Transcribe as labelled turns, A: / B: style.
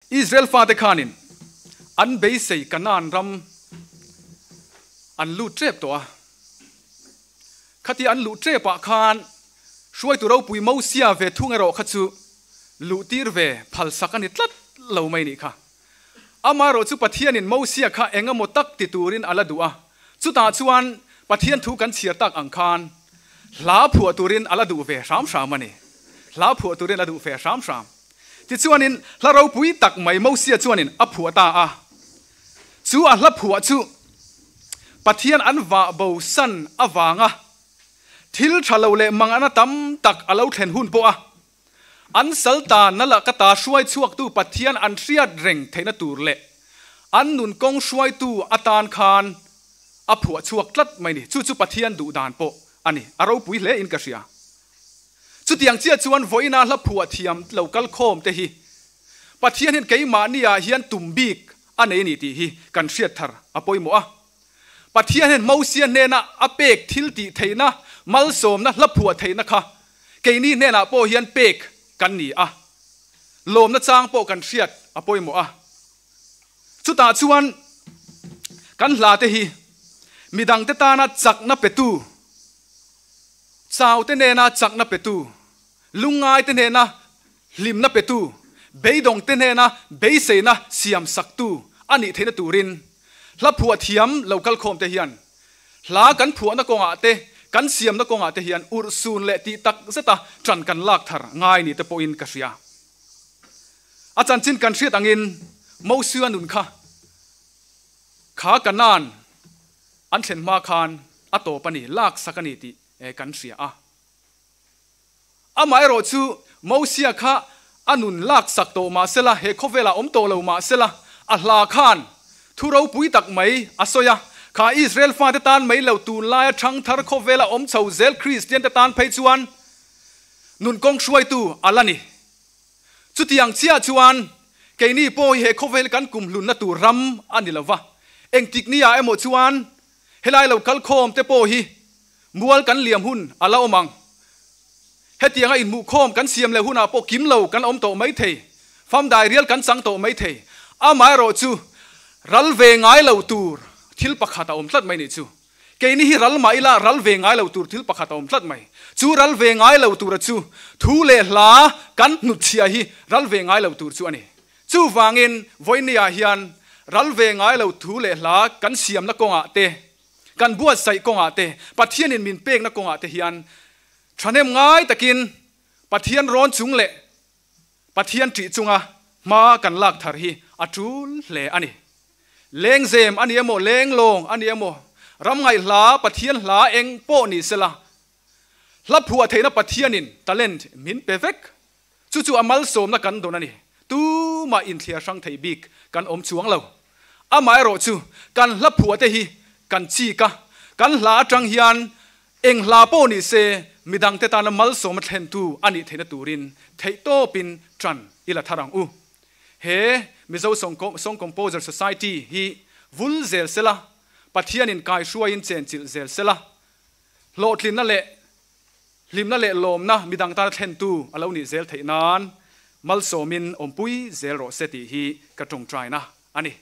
A: Israel fate khanin an beisei Kanaan ram an lut tep tawh a. Khatia an luh tepah khan hruaitu ropui Mosia ve thung erawh kha chu luhtir ve phalsak a ni tlat lo mai nih kha. Amaherawh chu Pathianin Mosia kha eng emaw tak ti turin a la duh a, chutah chuan Pathian thu kan chhiar tak ang khan hla phuah turin a la duh ve hram hram a ni. Hla phuah turin a duh ve hram hram. Tichuanin hla ropui tak mai Mosia chuanin a phuah ta a. Chu a hla phuah chu Pathian an vah bo san avanga thil tha lo leh mangana tam tak a lo thlen hun pawh a an sal tanna lah ka ta hruai chhuaktu Pathian an hriat reng theihna tur leh an nun kawng hruaitu atan khan a phuah chhuak tlat mai ni. Chu chu Pathian duh dan pawh a ni. A ropui hle in ka hria. Chutiang chiah chuan vawiina hla phuah thiam lo kal khawm te hi Pathian hian keimahni ah hian tum bik a nei a ni tih hi kan hriat thar a pawimawh a. Pathian hian Mosia hnena a pek thil tih theihna, malsawmna, hla phuah theihna kha keini hnenah pawh hian pek kan ni a. Lawmna chang pawh kan hriat a pawimawh a. Chutah chuan kan hla te hi midangte tana chakna petu, chaute nena chakna petu, lungngaite hnena hlimna petu, beidawngte hnena beiseina siam saktu a nih theihna turin hla phuah thiam lo kalkhawmte hian hla kan phuahna kawngah te, kan siamna kawngah te hian urhsun leh tih tak zeta ṭan kan lak thar ngai ni te pawhin ka hria. A chanchin kan hriat angin Mosia nun kha kha Kanaan an thlen hma khan a tawp a ni, laksak a ni tih kan hria a. Amaherawh chu Mosia kha a nun laksak tawh mah sela, he khawvelah awm tawh lo mah sela, a hla khan thu ropui tak mai a sawi a. Kha Israel fate tan mai lo, tunlaia thangthar khawvela awm chho zel Kristiante tan phei chuan nun kawng hruaitu a la ni. Chutiang chiah chuan keini pawh hi he khawvel kan kumhlunna tur ram a ni lova, engtik nia emaw chuan helai lo kalkhawm te pawh hi Mual kan liam hun a la awm ang. Hetianga inhmuhkhawm kan siam leh hunah pawh kim lo kan awm tawh mai thei. Fam dairial kan chang tawh mai thei. Amaherawh chu ral ve ngai lo tur thil pakhat a awm tlat mai nih chu. Keini hi ral mah ila ral ve ngai lo tur thil pakhat a awm tlat mai. Chu ral ve ngai lo tura chu thu leh hla kan hnutchhiah hi ral ve ngai lo tur chu a ni. Chuvangin vawinia hian ral ve ngai lo thu leh hla kan siamna kawngah te, Kan buatsaih kawngah te, Pathianin min pekna kawngah te hian thahnem ngai takin Pathian rawn chung leh Pathian ṭih chunga hma kan lak thar hi a ṭul hle a ni. Lengzem a ni emaw, lenglawng a ni emaw, ram ngaih hla, Pathian hla eng pawh ni sela, hla phuah theihna Pathianin talent min pe vek. Chu chu a malsawmna kan dawn a ni. Tumah inthliar hrang thei bik kan awm chuang lo. Amaherawh chu kan hla phuahte hi kan chik a, kan hla atang hian eng hla pawh ni se midangte tana malsawma thlentu a nih theihna turin theihtawpin ṭan i la thar ang u. He Mizo Song Composer Society hi vul zel sela, Pathianin kaihruaiin chenchilh zel sela, hlawhtlinna leh Hlimna leh lawmna midang tana thlentu a lo nih zel theih nan malsawmin awmpui zel rawh se tih hi ka tawngtaina a ni.